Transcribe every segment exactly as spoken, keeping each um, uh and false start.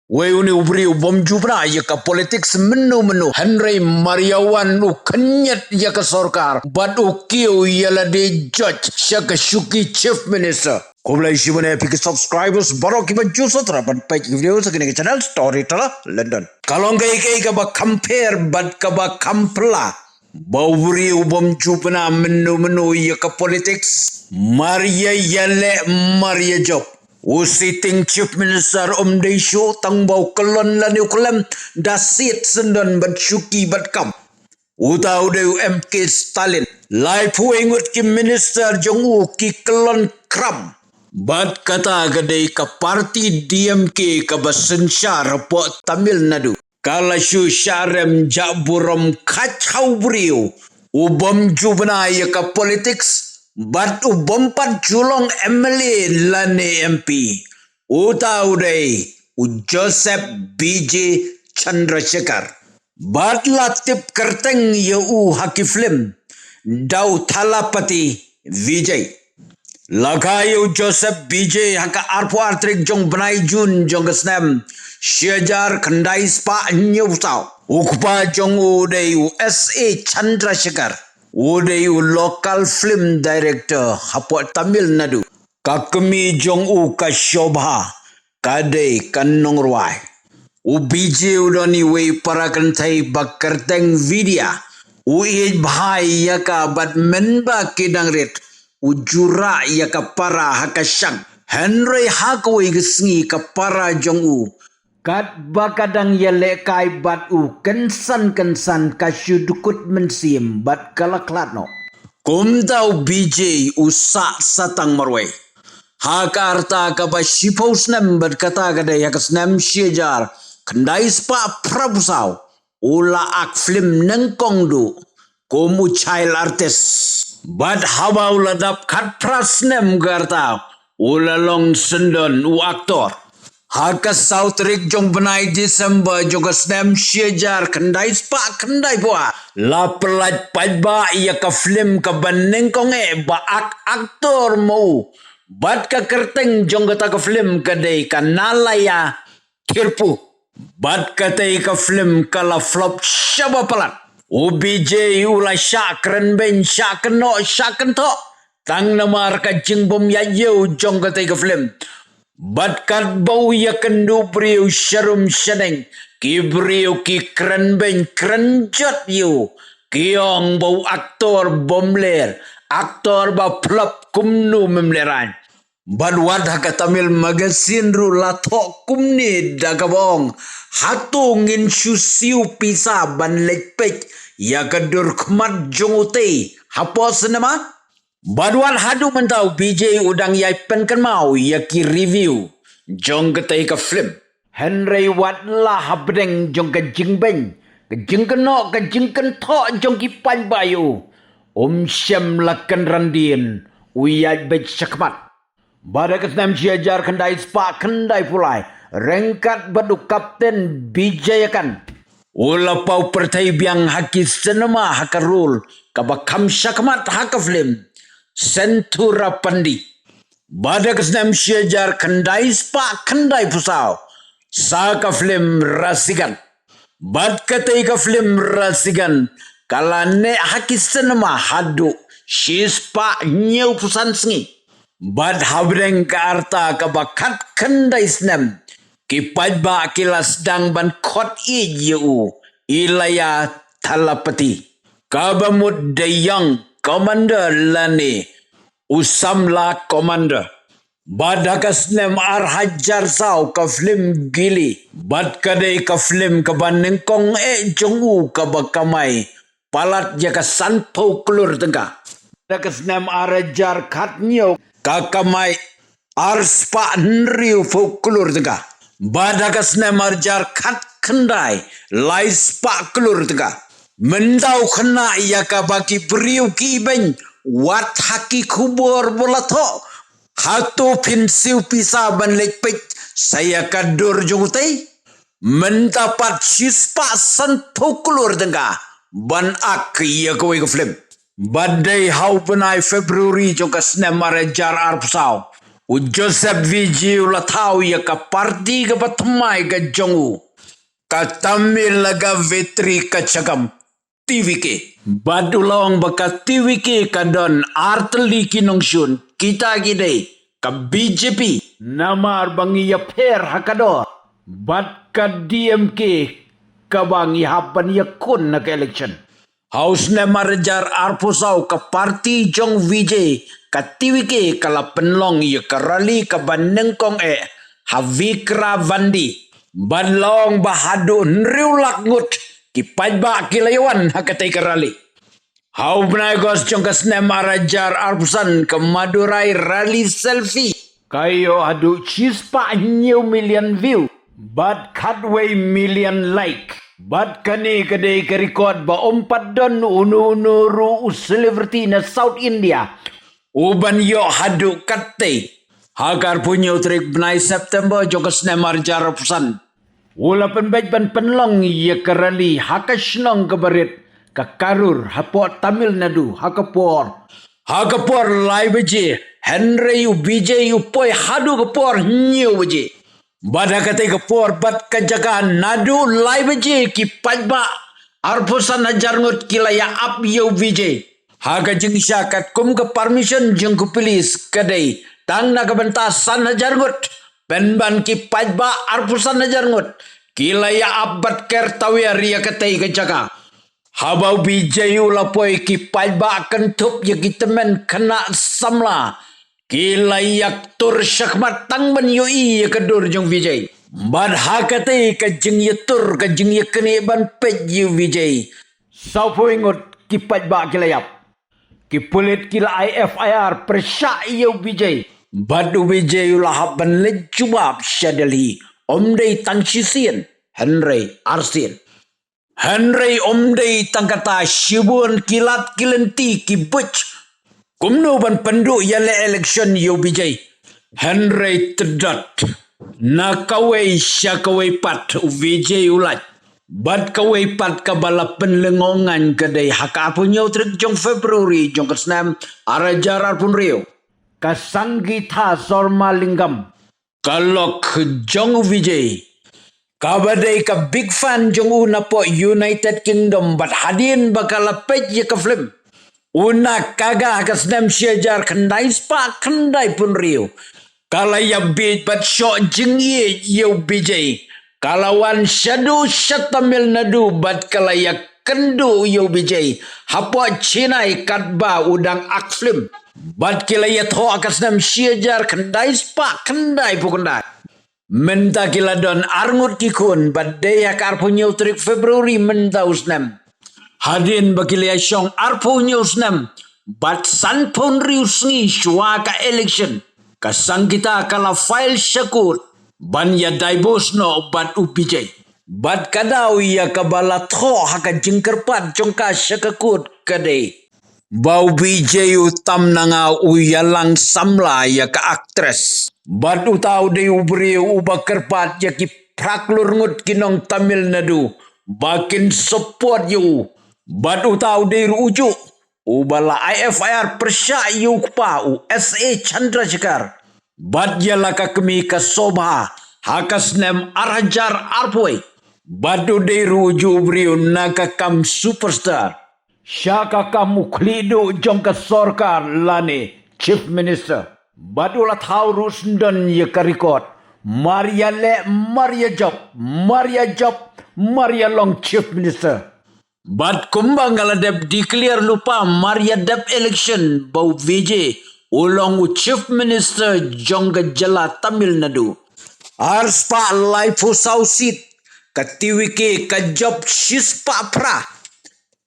Wei une u briew u bym ju bna ïa ka politics mynno mynno, hynrei mar ïa wan u khynñiat ïa ka sorkar bad u kiew ïa lade judge sha ka shuki Chief Minister. Khublei shibun ïa phi ki subscribers baroh kiba ju sngewthuh ban peit ki video sha kane ka channel Storyteller London. Ka long kaei kaei kaba kham pher bad kaba kham pla ba u briew u bym ju bna mynno mynno ïa ka politics, mar ïa ïaleh mar ïa jop. U sitting Chief Minister um dei shuh tang ba u kyllon lane u khlem da siat syndon bad shuki bad kam. Uta u dei u M K Stalin. Laiphew wei ngut ki minister jong u ki kyllon kram. Bad kata ka dei ka party D M K kaba synshar hapoh Tamil Nadu. Ka la shu shah rem jah burom khat ha u briew u bym ju bna ïa ka politics bad u bym pat ju long M L A lane M P. Uta u dei u Joseph B J Chandrasekhar. Bad la tip kyrteng ïa u ha ki film da u Thalapathy Vijay. La kha ïa u Joseph B J ha ka arphew ar tarik jong bnai Jun jong ka snem shi hajar khyndai spah hynñiewphew saw. U kpa jong u dei u S A Chandrasekhar. U dei u local film director hapoh Tamil Nadu. Ka kmie jong u ka Shobha ka dei ka nongrwai. U B J u don iwei para kynthei ba kyrteng Vidya. U ïeit bha ïa ka bad mynba ki dang rit u ju rah ïa ka para ha ka shang. Hynrei ha kawei ka sngi ka para jong u, katba ka dang ïalehkai bad u, kynsan kynsan ka shu dkut mynsiem bad ka la khlad noh. Kumta u B J u sah satang marwei. Ha ka rta kaba shiphew snem bad kata ka dei ha ka snem shi hajar khyndai spah phraphew saw, u la ak film nyngkong duh kum u child artist. Bad haba u la dap khatphra snem ka rta, u la long syndon u actor. Ha ka saw tarik jong bnai December jong ka snem shi hajar khyndai spah khyndaiphew ar, la pyllait paidbah ïa ka film kaba nyngkong eh ba ak actor ma u. Bad ka kyrteng jong kata ka film ka dei ka Nalaya Thirpu. Bad katei ka film ka la flop shaba palat. U B J u la shah krenbeiñ, shah kynnoh, shah kynthoh. Tang namar ka jingbym ïaid ïew jong katei ka film. Bad katba u ïakynduh briew sharum shaneng, ki briew ki krenbeiñ krenjot ïa u. Ki ong ba u actor bymler, actor ba flop, kumno mem lehraiñ. Bad wat ha ka Tamil Magazine ruh la thoh kumne da kaba ong, hato ngin shu siew pisa ban leit peit ïa ka dur khmat jong utei hapoh cinema? Bad wat haduh mynta u B J u dang ïai pynkynmaw ïa ki review jong katei ka film. Hynrei wat la hapdeng jong ka jingbeiñ, ka jingkynnoh, ka jingkynthoh jong ki paidbah ïa u, um shym la kynran dien u ïaid beit shakhmat. Bad ha ka snem shi hajar khyndai spah khyndaiphew lai, ryngkat bad u Captain Vijayakant, u la paw pyrthei biang ha ki cinema ha ka role kaba kham shakhmat ha ka film Senthurapandi. Bad ha ka snem shi hajar khyndai spah khyndaiphew saw, sa ka film Rasigan. Bad katei ka film Rasigan ka la neh ha ki cinema haduh shi spah hynñiewphew san sngi. Bad hapdeng ka rta kaba khatkhyndai snem, ki paidbah ki la sdang ban khot ïeit ïa u Ilayathalapathy, kaba mut The Young Commander lane u samla commander. Bad ha ka snem ar hajar saw ka film Gilli. Bad ka dei ka film kaba nyngkong eh jong u kaba kamai palat ïa ka sanphew klur tyngka. Ha ka snem ar hajar khathynñiew ka kamai ar spah hynriewphew klur tyngka. Bad ha ka snem ar hajar khatkhyndai lai spah klur tyngka. Mynta u khynnah ïa kaba ki briew ki ibeiñ, wat ha ki khubor ba la thoh. Hato phin siew pisa ban leit peit sa ïa ka dur jong utei? Mynta pat shi spah sanphew klur tyngka ban ak ïa kawei ka film. Bad dei ha u bnai February jong ka snem ar hajar arphew saw, U Joseph Vijay u la thaw ïa ka parti kaba thymmai ka jong u, ka Tamil Naga Vetri Kazhagam, T V K. Bad u la ong ba ka T V K ka don ar tylli ki nongshun, kita ki dei ka B J P, namar ba ngi ïapher ha ka dor, bad ka D M K kaba ngi hap ban ïakhun na ka election. Ha u snem ar hajar arphew saw ka parti jong Vijay, ka T V K, ka la pynlong ïa ka rally kaba nyngkong eh ha Vikravandi. Bad la ong ba haduh hynriew lak ngut ki paidbah ki la ïawan ha katei ka rally. Ha u bnai August jong ka snem ar hajar arphew san ka Madurai rally selfie ka ïoh haduh shispah hynñiew million view bad khatwei million like. Bad kane ka dei ka record ba ym pat don uno uno ruh u celebrity na South India u ban ïoh haduh kattei. Ha ka arphew hynñiew tarik bnai September jong ka snem ar hajar arphew san, u la pynbeit ban pynlong ïa ka rally ha ka shnong kaba rit ka Karur hapoh Tamil Nadu ha ka por, ha ka por lai baje, hynrei u Vijay u poi haduh ka por hynñiew baje. Bad ha katei ka por bad ka jaka naduh lai baje ki paidbah arphew san hajar ngut ki la ïa ap ïa u Vijay. Ha ka jingshisha katkum ka permission jong ka police ka dei tang na ka bynta san hajar ngut. Pynban ki paidbah arphew san hajar ngut ki la ïa ap bad ker tawiar ïa katei ka jaka. Haba u Vijay u la poi ki paidbah kynthup ïa ki tymmen khynnah samla ki la ïa ktur shakhmat tang ban ïohi ïa ka dur jong u Vijay. Bad ha katei ka jingïatur, ka jingïaknieh ban peit ïa u Vijay, sawphew ngut ki paidbah ki la ïap. Ki pulit ki la ai F I R pyrshah ïa u Vijay. Bad u Vijay u la hap ban leit jubab sha Delhi, ym dei tang shisien, hynrei arsien. Hynrei ym dei tang kata, shibun ki lad ki lynti ki buit kumno ban pynduh ïaleh election ïa u Vijay. Hynrei tdot, na kawei sha kawei pat u Vijay u lait. Bad kawei pat kaba la pynlyngngoh ngan ka dei ha ka arphew hynñiew tarik jong February jong ka snem ar hajar arphew hynriew, ka Sangeetha Somalingam, ka lok jong u Vijay, kaba dei ka big fan jong u napoh United Kingdom, bad hadien ba ka la peit ïa ka film Una Kaga ha ka snem shi hajar khyndai spah khyndai phew hynriew, ka la ïa bieit bad shoh jingïeit ïa u Vijay. Ka la wan shaduh sha Tamil Nadu bad ka la ïa kynduh ïa u Vijay hapoh Chennai katba u dang act film. Bad ki la ïathoh ha ka snem shi hajar khyndai spah khyndai phew khyndai. Mynta ki la don arngut ki khun, bad dei ha ka arphew hynñiew tarik February mynta u snem, hadien ba ki la ïa shong arphew hynñiew snem bad sanphew hynriew sngi shuwa ka election, ka Sangeetha ka la file sha court ban ïa divorce noh bad u Vijay. Bad ka daw ïa kaba la thoh ha ka jingkyrpad jong ka sha ka court ka dei ba u Vijay u tam na nga u ïalang samla ïa ka actress. Bad uta u dei u briew uba kyrpad ïa ki phra klur ngut ki nong Tamil Nadu ba kin support ïa u. Bad uta u dei ruh ujuh uba la ai F I R pyrshah ïa u kpa, u S A Chandrasekhar, bad ïa la ka kmie ka Shobha ha ka snem ar hajar arphew wei. Bad u dei ruh ujuh u briew na ka kam superstar, sha ka kam u khlieh duh jong ka sorkar lane Chief Minister. Bad u la thaw ruh syndon ïa ka record, mar ïaleh mar ïajop, mar ïajop mar ïalong Chief Minister. Bad kumba nga la dep declare lypa mar ïadep election ba u Vijay u long u Chief Minister jong ka jylla Tamil Nadu. Arspah laiphew saw seat ka T V K ka jop shispah phra.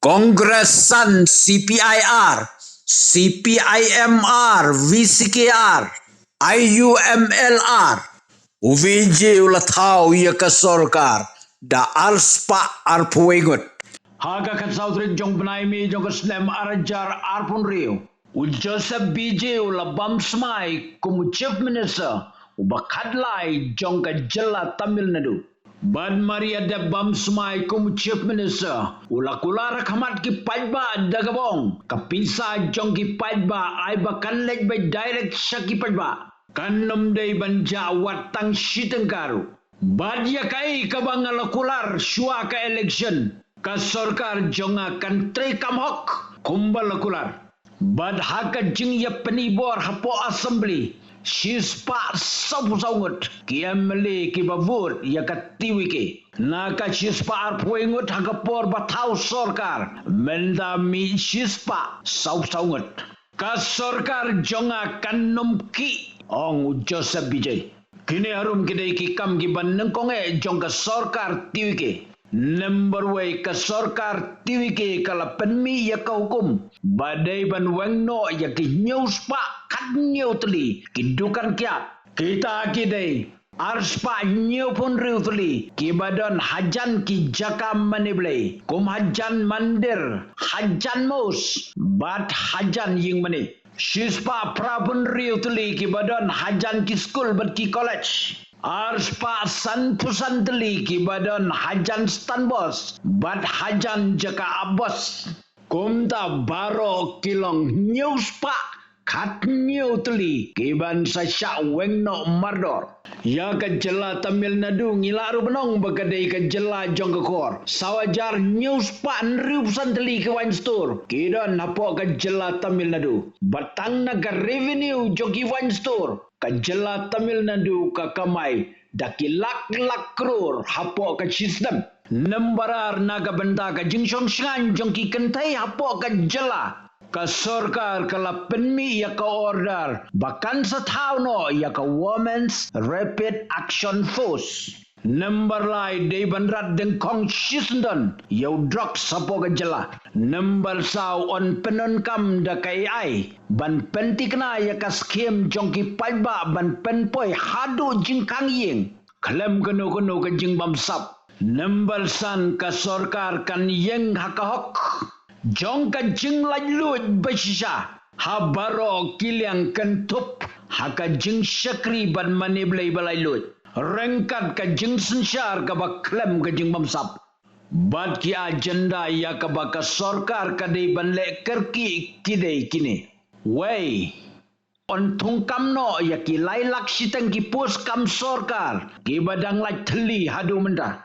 Congress san, C P I R, C P I M R, V C K R, I U M L R. U Vijay u la thaw ïa ka sorkar da arspah arphew wei ngut. Ha ka khatsaw tarik jong bnai May jong ka snem ar hajar arphew hynriew, u Joseph Vijay u la bam smai kum u Chief Minister uba khatlai jong ka jylla Tamil Nadu. Bad mar ïadep bam smai kum u Chief Minister, u la kular ha khmat ki paidbah da kaba ong, ka pisa jong ki paidbah ai ba kan leit beit direct sha ki paidbah. Kan ym dei ban jah wat tang shi tyngka ruh. Bad ïa kaei kaba nga la kular shuwa ka election, ka sorkar jong nga kan treikam hok kumba la kular. Bad ha ka jingïapynbor hapoh Assembly, shispah sawphew saw ngut ki M L A kiba vote ïa ka T V K. Na ka shispah arphew ngut ha ka por ba thaw sorkar, mynta mih shispah sawphew saw ngut. Ka sorkar jong nga kan ym khih, ong u Joseph Vijay. Kine harum ki dei ki kam kiba nyngkong eh jong ka sorkar T V K. Number wei, ka sorkar T V K ka la pynmih ïa ka hukum ba dei ban weng noh ïa ki hynñiew spah khathynñiew tylli ki dukan kiad. Kita ki dei arspah hynñiewphew hynriew tylli kiba don hajan ki jaka mane Blei, kum hajan mandir, hajan mosque bad hajan ïing mane. Shispah phraphew hynriew tylli kiba don hajan ki skul bad ki college. Arspah sanphew san tylli kiba don hajan stand bus bad hajan jaka ap bus. Kumta baroh ki long hynñiew spah khathynñiew tylli kiban sa shah weng noh mardor. Ïa ka jylla Tamil Nadu ngi lah ruh ban ong ba ka dei ka jylla jong ka khor. Saw hajar hynñiew spah hynriewphew san tylli ki wine store ki don hapoh ka jylla Tamil Nadu. Bad tang na ka revenue jong ki wine store, ka jylla Tamil Nadu ka kamai da ki lak lak klur hapoh ka shi snem. Number ar, na ka bynta ka jingshong shngaiñ jong ki kynthei hapoh ka jylla, ka sorkar ka la pynmih ïa ka order ba kan sa thaw noh ïa ka Women's Rapid Action Force. Number lai, dei ban rat dyngkhong shisyndon ïa u drugs hapoh ka jylla. Number saw, yn pyndonkam da ka A I ban pynthikna ïa ka skhim jong ki paidbah ban pynpoi haduh jingkhang ïing khlem kano kano ka jingbamsap. Number san, ka sorkar kan ïeng ha ka hok jong ka jinglaitluid ba shisha ha baroh ki liang, kynthup ha ka jingshakri bad mane Blei ba laitluid, ryngkat ka jingsynshar kaba khlem ka jingbamsap. Bad ki agenda ïa kaba ka sorkar ka dei ban leh kyrkieh ki dei kine. Wei, yn thungkam noh ïa ki lai lak shiteng ki post kam sorkar kiba dang lait thylli haduh mynta.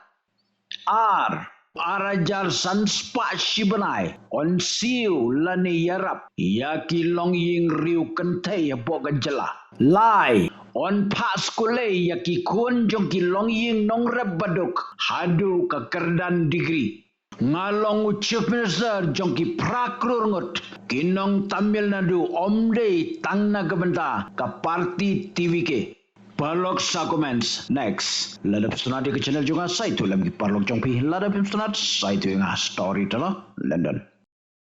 Ar, ar hajar san spah shi bnai yn siew lane ïarap ïa ki longïing riew kynthei hapoh ka jylla. Lai, yn phah skulei ïa ki khun jong ki longïing nongrep baduk haduh ka kyrdan degree. Nga long u Chief Minister jong ki phra klur ngut ki nong Tamil Nadu, ym dei tang na ka bynta ka party T V K. Paralok, sa comments. Next, lada phi sngewtynnat ïa ka channel jong nga, sa ïathuh lem ki paralok jong phi. Lada phim sngewtynnat, sa ïathuh ïa nga. Storyteller, London.